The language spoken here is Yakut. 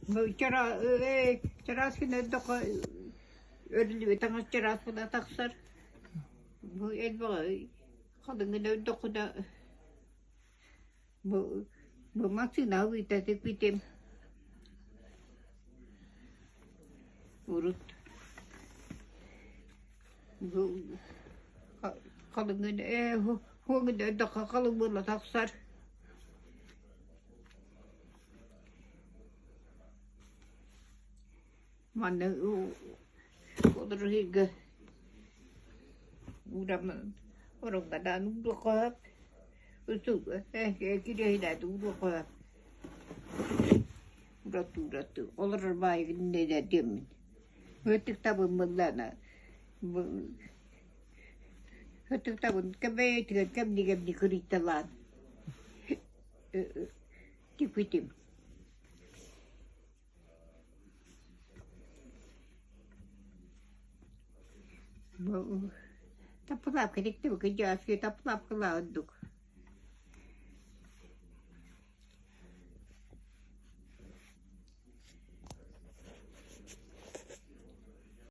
Чараас гына өрдөххө өрүллүбүт таҥас чараас гына тахсар. Бу элбэҕи халыҥ гына өрдөххүнэ бу бу массыына ылыыта тикпитим. Урут бу халыҥ гына ээ хуоҥ гына өрдөххө халыҥ буола тахсар. Манна олорор уураммын ороҥҥадаан ууруохха сөп кириэһилээн ууруохха сөп уураттыы-уураттыы олорор баайыгын диэммин өттүк табыммыллаана өттүк табын кэбэйэтигэр кэмни-кэмни кырыйталаан Тикпитим. Таппылаапка тиктибиккин дьааскы таппылаапкалаа ордук.